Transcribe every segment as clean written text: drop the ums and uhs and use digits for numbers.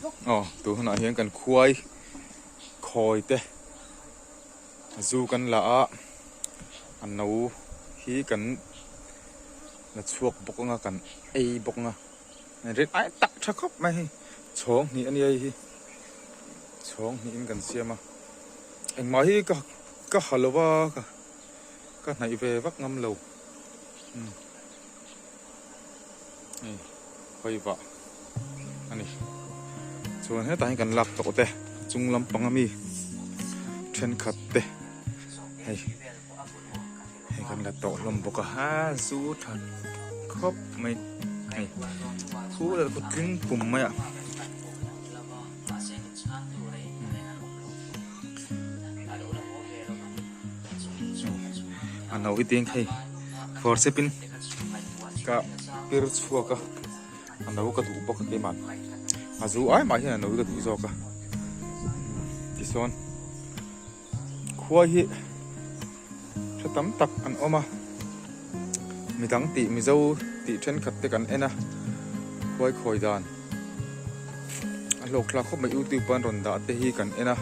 Aw tun hunah hian kan khuai khawi te zu kan la a, a no hi kan la chhuak bawk anga kan ei bawk anga rin ai tak tha khawp mai hei chhawng hnih a nia hei hi chhawng hnihin kan siam a engmah hi ka ka ha lo va ka ka hnaih ve vak ngam lo umm. Hei hawi vah a ni chuan hetah hian kan lak tawh te chung lampang ami thenkhat te hei hei kan la tawh hlawm bawk a ha zu tha khawp mai hei khu leh khu tling pum mai a. A no hi tiang hei forcep in ka pir chhuak a a no ka duh bawk a keimah a zu ai mah hian a no hi ka duh zawk a tichuan khua hi tha tam tak an awm a midang tih mizo tih thenkhat te kan en a khuai khawi dan a hlawk thlak khawp mai youtube an rawn dah te hi kan en a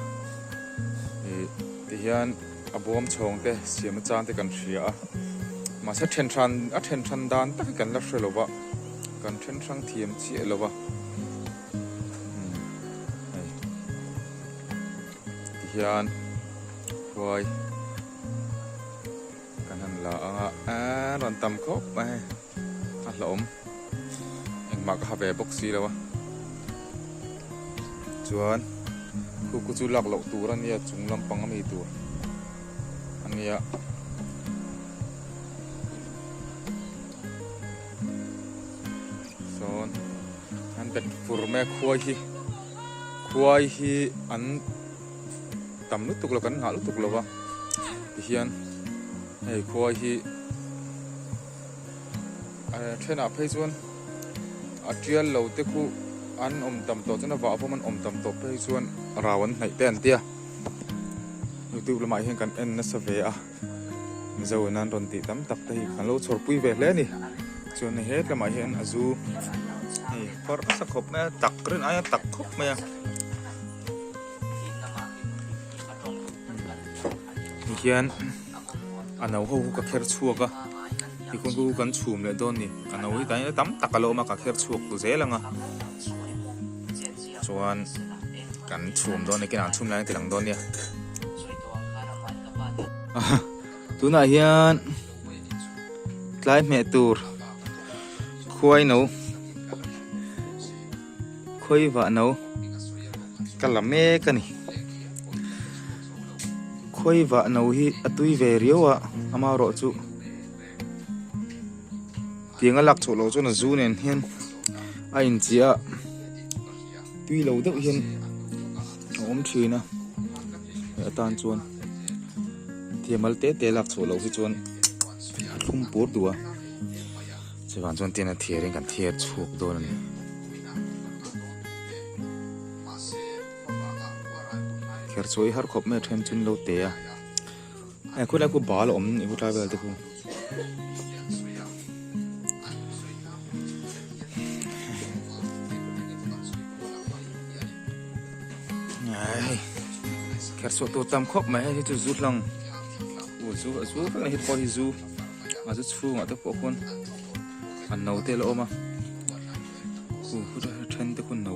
ih tihian a bawm chhawng te siam a chang te kan hria a mahse then hran a then hran dan tak hi kan la hre lo va kan then hrang thiam chiah lo va umm hei tihian khuai Kan han la ang a, aaa rawn tam khawp mai hei, a hlauhawm engmah ka ha ve bawk si lo a, chuan khu khu chu lak loh tur a nia chung lampang ami tur a nia. Sawn an bet fur mai a khuai hi khuai hi an. Tam lutuk lo kan nghah lutuk lo va tihian hei khua hi a thenah phei chuan a tial lo te khu an awm tam tawh chuan a vah pawm an awm tam tawh phei chuan rau an hnaih te an tia youtube lamah hian kan en nasa ve a mizo in an rawn tih tam tak te hi kan lo chhawr pui ve hle a ni chuan hei he lamah hian a zu hei phawrh nasa khawp mai a tak rin aia tak khawp mai a. Tihian a no ho ka kher chhuak a tikhawn khu kan chhum leh dawn ni a no hi tah tam tak a lo awm a ka kher chhuak zel ang a chuan kan chhum dawn a ni kinah an chhum lai an ti lang dawn nia tunah hian tlai hmeh tur khuai no. Khawi vah no ka la mek a ni. Khawi vah no hi a tui ve riau a, amaherawh chu tiang a lak chhuah loh chuan a zu nen hian a inchiah a, tui lo deuh hian a awm thin a, hei atan chuan thiamal te te lak chhuah loh hi chuan a thlum pur duh a. Chuvang chuan tin a thiar in kan thiar chhuak dawn a ni. Kher chu i har khawp mai a then chu an lo te a. Hei khulai khu bal a awm ni khu tlai vel te khu. Hei kher chhuah tur tam khawp mai hei hi chu zu hlang. U zu zu vek a ni heti pawh hi zu. A zu chhungah te pawh khuan a no te la awm a khu khu then te khu no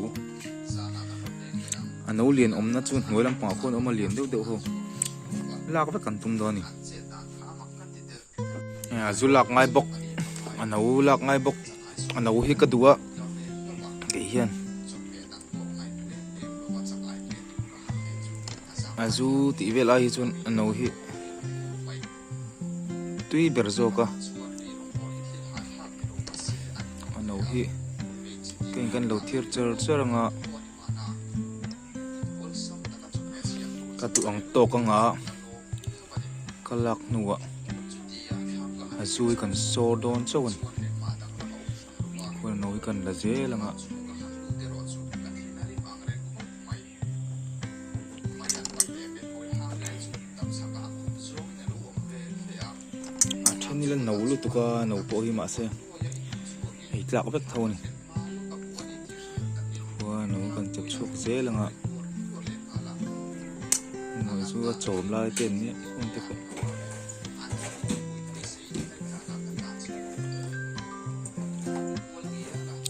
a no lian awmna chu hnuai lampangah khuan a awm a lian deuh deuh ho lak vek kan tum dawn a ni a zu lak ngai bawk a no lak ngai bawk a no hi ka duh a kei hian a zu tih vel ai hi chuan a no hi. Tui ber zawk a a no hi keng kan lo thir char char anga ka duh ang tawk anga ka lak hnuah a zu hi kan sawr dawn chauh a ni khuan a no hi kan la zel anga. A then ila no lutuk a no pawh hi mahse ei tlak vek tho a ni khua no kan. chep chhuak zel ang a hmui chu a chawm lai te an nia heng te pawh.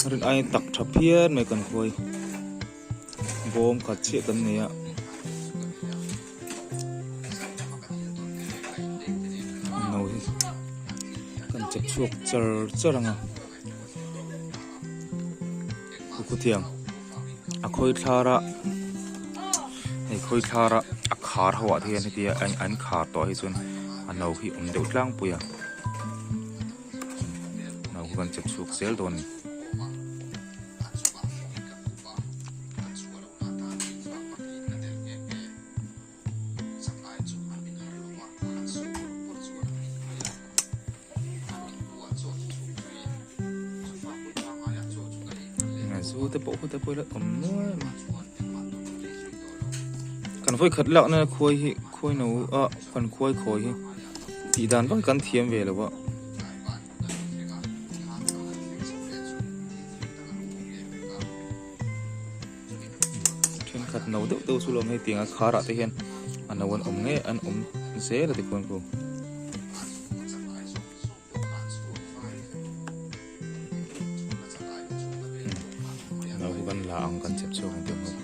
A rin aiin tak tha phian mai kan khawi bawm khat chiah kan nei a. No hi kan chep chhuak char char ang a khutiang a khawi thlar a hei khawi thlar a a khar ho ah te hian hetia an khar tawh hi chuan a no hi awm deuh tlangpui a no hi kan chep chhuak zel dawn a ni. Zu te pawh khu te pawh ila awm nual mai kan vawi khat lakna khuai hi khuai no a kan khuai khawi hi tih dan vak kan thiam ve lo a. Thenkhat no deuh deuh chu lo awm hei tiang a khar ah te hian a no an awm ngei an awm zel a tikhuan khu. No hi kan la ang kan chep chhuak ang tih ang ho.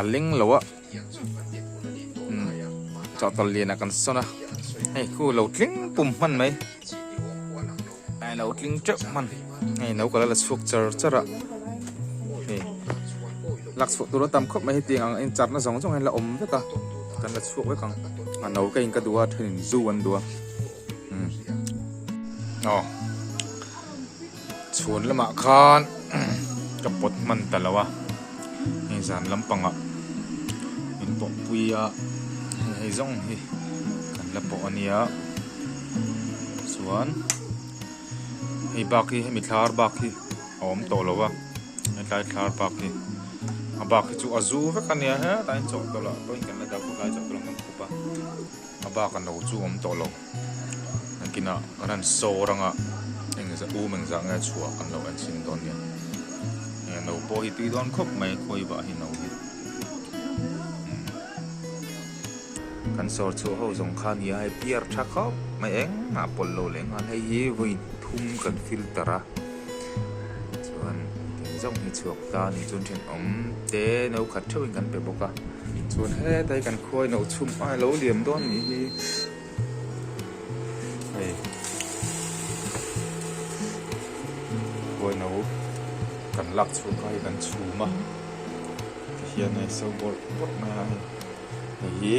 A leng lo a chawhtawlh lian ah kan sawn a hei khu lo tling pum hman mai a lo tling teuh hman hei no kala la chhuak char char a hei lak chhuah tur a tam khawp mai hetiang ang in charna zawng zawng hian la awm vek a kan la chhuak vek ang a no ka in ka duh a thenin zu an duh a aw. Chhun lamah khan ka pawt hman ta lo a, hei zan lampangah min pawh pui a, hei hei zawng hi kan la pawh a nia chuan hei bak hi hemi thlar bak hi a awm tawh lo a, hetlai thlar bak hi a bak hi chu a zu vek a nia hetlai in chawhtawlh ah pawhin kan la dah khawp lai chawhtawlh ang kan khup a, a bak a no chu a awm tawh lo. Nakinah kan han sawr anga engzah um engzah nge chhuah kan lo en chhin dawn nia. Hei no pawh hi tui dawn khawp mai khawi vah hi no hi. Kan sawr chhuah ho zawng kha nia hei piar tha khawp mai engmah pawlh lo leh nghal hei hi vawi thum kan filter a chuan eng zawng hi chhuak ta a ni chuan thenawm te no khat theuhin kan pe bawk a chuan heta hi kan khuai no chhum a lo liam dawn nih hi. Hei khuai no kan lak chhuah kha hei kan chhum a tihian hei so bawrh bawrh mai a hei hei hi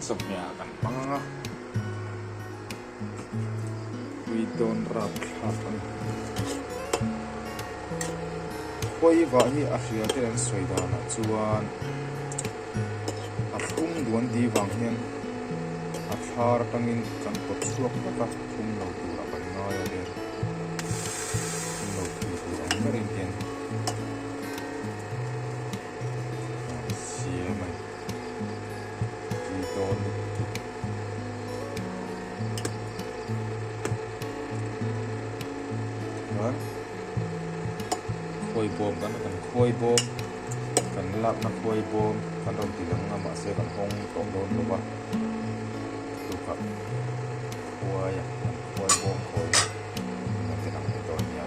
chawhmeh ah kan hmang ang a pui dawn rap thlak a ni khuai vah hi a hria te an sawi danah chuan. A thlum duan di vang hian a thlar atangin kan pawt chhuak vek a, thlum lo turah kan ngai a ber. Thlum lo thei tur ang berin hian a siam a ni. Tui dawn lutuk. Chuan khawi bawm kan kan khawi bawm. Kan lakna khuai bawm kan rawn ti lang a mahse kan hawng tawh dawn lo va tukah khuai a kan khuai bawm khawi a kan rawn ti lang leh dawn nia.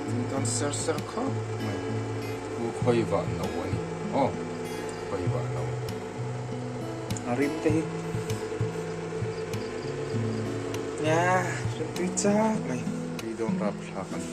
Tui dawn ser ser khawp mai chu khawi vah no a ni aw khawi vah no a rim te hi nia rim tui chak mai. Tui dawn rap thlak a ni.